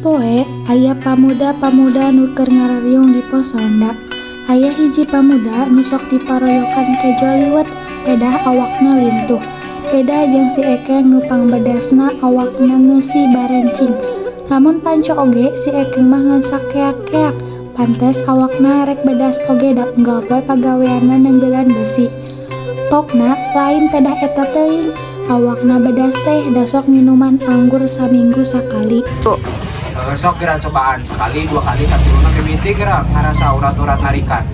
Hiji poe aya pamuda-pamuda nu keur ngarariung di pos ronda. Aya hiji pamuda nu sok diparoyokan kejo liwet pedah awakna lintuh. Beda jeung si Ekeng nu pangbedasna awakna ngeusi barencing. Lamun panco oge si Ekeng mah ngan sakeak-keak. Pantes awakna rek bedas oge da unggal poe pagaweanna nenggeulan besi. Pokna lain pedah eta teuing, awakna bedas teh da sok nginuman anggur saminggu sakali. Sok geura cobaan sekali dua kali katiluna mimiti geura ngarasa urat-urat narikan.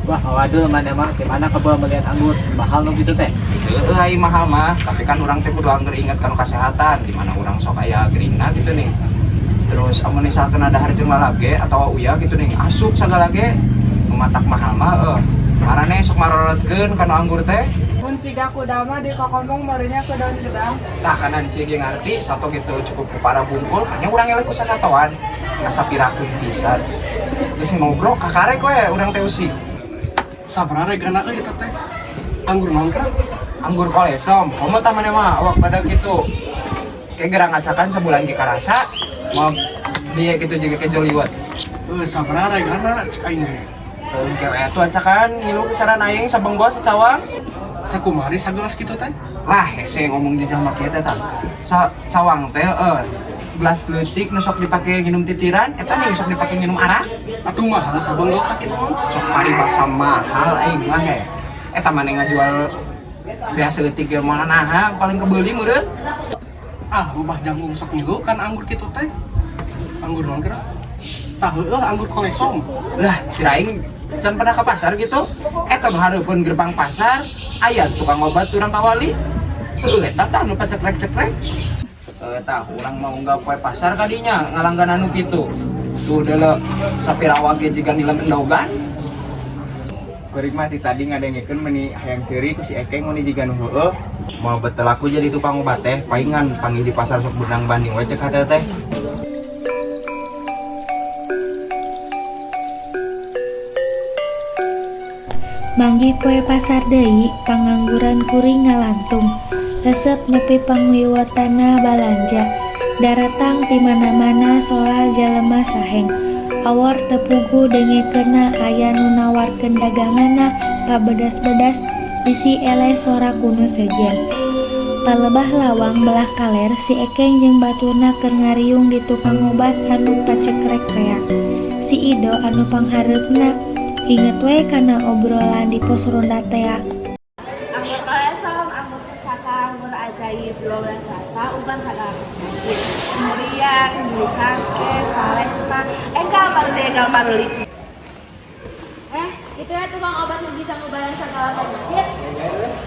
Wah, waduh, maneh mah di mana kebal melihat anggur mahal nu gitu teh? Heueuh, ai mahal mah, tapi kan urang teh kudu angger inget kana kesehatan, di mana urang sok aya geringna gitu nih. Terus amun misalkan ada jeung lalab ge atawa uyah gitu nih, asup sagala ge nu matak mahal mah heuh. Maraneh sok marorotkeun kana anggur teh. Mun siga kuda mah di kokombong meureunnya ku daun gedang. Tah kanan sih ge ngarti sato gitu cukup ku para bungkul, hanya urang eleh ku sasatoan. Asa piraku pisan. Geus ngobrol kakarek we urang teh usik. Sabaraha regana euy eta teh? Anggur naon kira? Anggur kolesom, komo tah maneh mah awak badag kitu. Kayak geura ngacakan sebulan ge karasa, mau bieu kitu jiga kejo liwet. Heuh, sabaraha regana cek aing ge. Heuh, kewe atuh acakan ngilu ke cara aing sabenggo sacawang. Sakumari sagelas kitu teh? Lah hese ngomong jejak mah kieu teh tah. Sa cawang teh heuh gelas leutik nu sok dipake nginum titiran, eta nih sok dipake nginum arak. Atuh mahal sabenggo sakitu mah. Sok paribasa mahal aing mah he. Eta maneh ngajual biasa leutik ge moal naha paling kebeuli meureun. Ah, rubah janggung sok ngilu kan anggur kitu teh. Anggur naon kira? Tah heueuh anggur kolesom. Lah, si Raing can pernah ke pasar gitu. Eta mah hareupeun gerbang pasar, aya tukang obat urang kawali. Heueuh eta tah nu pacekrek-cekrek. Heueuh tah urang mau unggal poe pasar kadinya ngalangganan nu kitu. Tuh deuleu sapirawa ge jiga nilem endogan. Kuring mah ti tadi ngadengekeun meuni hayang seuri ku si Ekeng meuni jiga nu heueuh. Moal betel aku jadi tukang obat teh, palingan panggih di pasar sok benang banding we cek hate teh. Manggih poe pasar deui, pangangguran kuring ngalantung. Resep nepi pangliwotana balanja. Daratang ti mana-mana sola jalema saheng. Awor teu puguh dengekeunna aya nu nawarkeun daganganna pabedas-bedas bisi eleh sora ku nu sejen. Palebah lawang belah kaler si Ekeng jeung baturna keur ngariung di tukang obat anu pacekrek rea. Si Ido anu panghareupna inget we kana obrolan di pos ronda tea. Anggur kolesom, anggur pusaka, anggur ajaib, 12 rasa, uban sagala penyakit. Muriang, cangkeh, salesta, enggal maruli, enggal maruli. Itu ya tukang obat nu bisa ngubaran segala penyakit.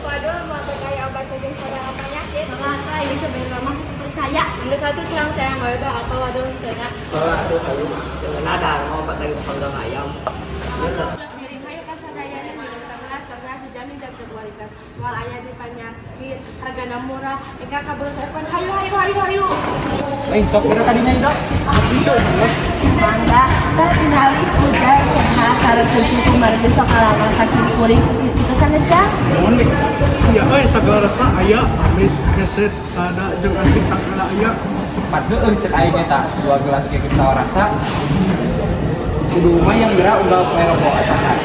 Waduh, mau kayak obat jeung segala penyakit. Maka ini sebenarnya mah percaya. Ada satu serang saya mau itu apa waduh cenah. Aduh, aduh, jangan ada obat lagi panggang ayam. Ngiring hayu ka sadayana minum sagelas sagelas dijamin jaga kualitas. Moal aya di penyakit, hargana murah, enggal kabur sepen. Hayu hayu hayu hayu. Lain sok geura kadinya Ido. Mangga, teh tingali udah sehat sareng cucu kumargi sok kalawan ka kuring itu saneja. Nuhun geus. Ya euy sagala rasa aya amis, keset, lada jeung asin sagala aya. Pat heueuh cek aing eta, dua gelas ge geus tawa rasa. Kudu mah yang geura unggal poe rebo acakan.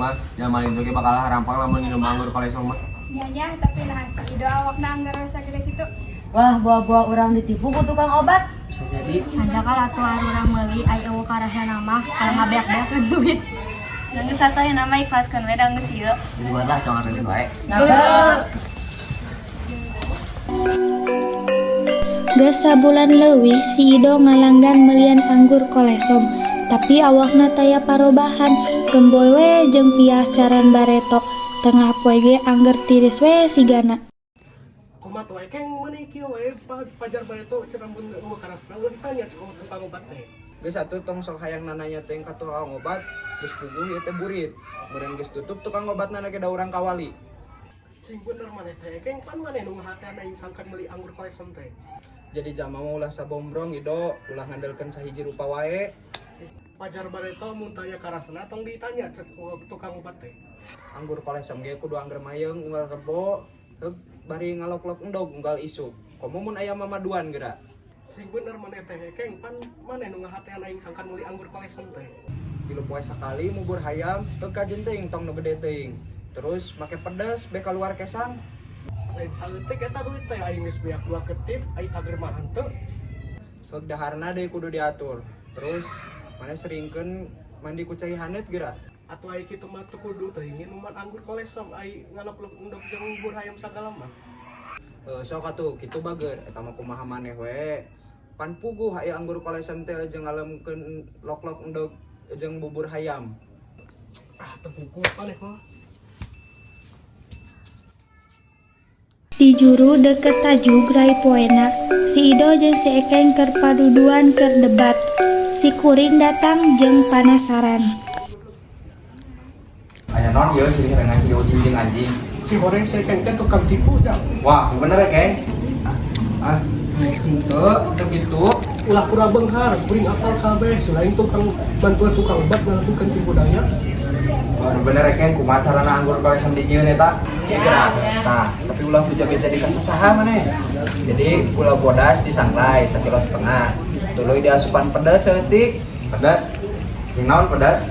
Mah jalma itu ge bakal harampang lamun nginum anggur kolesom mah. Nya tapi nah si Ido awakna anggar sagede kitu. Wah, buah-buah orang ditipu ku tukang obat. Bisa jadi. Hanjakal atuh urang meuli ai eueuh karasana mah kalau ngabeak-beakeun duit. Geus atuh ayeuna mah ikhlaskeun we da geus ieu. Geus buat lah cong areuleun wae. Geus sabulan leuwih si Ido ngalanggan melian anggur kolesom, tapi awakna taya parobahan, gemboy we jeung pias caran bareto. Tengah poe ge angger tiris we sigana. Kumaha tuh Ekeng meuni kieu we pajar bareto cenah mun eueuh karasna ulah ditanya cek tukang obat teh. Geus atuh tong sok hayang nananya teh ka tukang obat, geus puguh ieu teh burit. Meureun geus tutup tukang obatna ge da urang kawali. Sing bener maneh teh Ekeng, pan maneh nu ngahatean aing sangkan meuli anggur kolesom teh. Jadi jalma mah ulah sabombrong Ido, ulah ngandelkeun sahiji rupa wae. Pajar bareto mun taya karasna tong ditanya cek tukang obat teh. Anggur kolesom ge kudu angger mayeng unggal rebo, heug bari ngalok-lok endog unggal isuk. Komo mun aya mamaduan geura. Sing bener maneh teh, Keng, pan maneh nu ngahatean aing sangkan meuli anggur kolesom teh. 3 poe sakali mubur hayam, teu kajen teuing, tong nu gede teuing. Terus make pedes be keluar kesang. Lain saeutik eta duit teh, aing geus beak dua ketip, aing cager mah henteu. Sok daharna deui kudu diatur. Terus maneh seringkeun mandi ku cai haneut geura. Atuh ai kitu mah teu kudu teuing nginuman anggur kolesom, ai ngalok-lok endog jeung bubur hayam sagala mah. Eh, sok atuh kitu bager, eta mah kumaha maneh we. Pan puguh aya anggur kolesom teh jeung ngalemkeun lok-lok endog jeung bubur hayam. Ah, teu puguh maneh mah. Di juru deukeut tajug rai poena, si Ido jeung si Ekeng keur paduduan keur debat. Si kuring datang jeung panasaran. Aya naon ieu silih rengan si ujing jeung anjing? Si horeng si Ekeng teh tukang tipu jang. Wah, bener ya, Keng? Ah, henteu, teu kitu. Ulah pura beunghar, kuring apal kabeh, selain tukang bantuan tukang obat ngalakukeun tipu daya. Wah, bener ya, Keng, kumaha carana anggur kolesom dijieun eta? Ya, nah, tapi ulah beja-beja di kasasaha maneh. Jadi gula bodas disangrai sakilo setengah. Tuluy diasupan pedas saeutik. Pedas? Jeung naon pedas?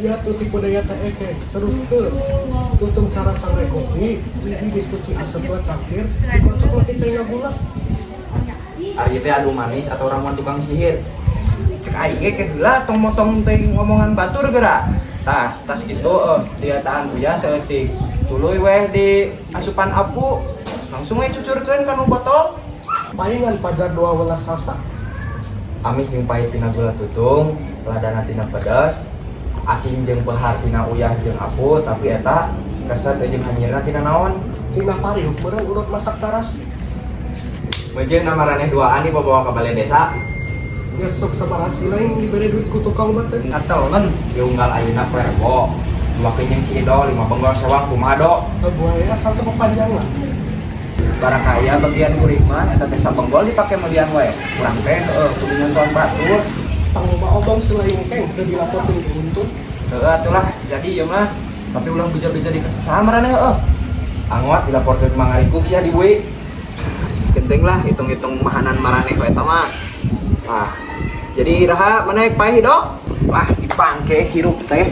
Iya tuh tipu daya teh, Ekeng, teruskeun. Tutung cara sangrai kopi, biskuit si asem dua cangkir, dikocok lagi cai gula. Ari teh adu manis atau ramuan tukang sihir? Cek aing ge ke heula tong motong teh ngomongan batur geura. Tah, tas kitu diataan uyah saeutik. Tuluy weh di asupan apu, langsung we cucurkeun kana botol. Palingan pajar 12 rasa. Amis jeung pahit tina gula tutung, ladana tina pedas, asin jeung pehar tina uyah jeung apu, tapi eta keset jeung hanyirna tina naon? Tina pariuk meureun urut masak tarasi. Mejeun maraneh duaan nih bawa ke balai desa. Geus sok sabaraha lain dibere duit ku tukang obat teh. Katelen diunggal ayeuna poe Rebo. Dua kenyang si Ido, lima benggol sewang kumaha, Do? Buaya asal teu kepanjangan. Barakaya bagian kuring mah eta teh sabenggol dipake melian wae. Kurang teh heueuh kudu nyontohan batur. Tang loba obong selain Keng teu dilaporkeun ke buntut. Heueuh atulah jadi ieu mah, tapi ulah beja-beja di kasasaha maraneh heueuh. Angot dilaporkeun mangarikuk sia dibui. Penting lah hitung-hitung mahanan maraneh we eta mah. Nah, jadi iraha maneh paeh, Do? Lah dipangke hirup teh.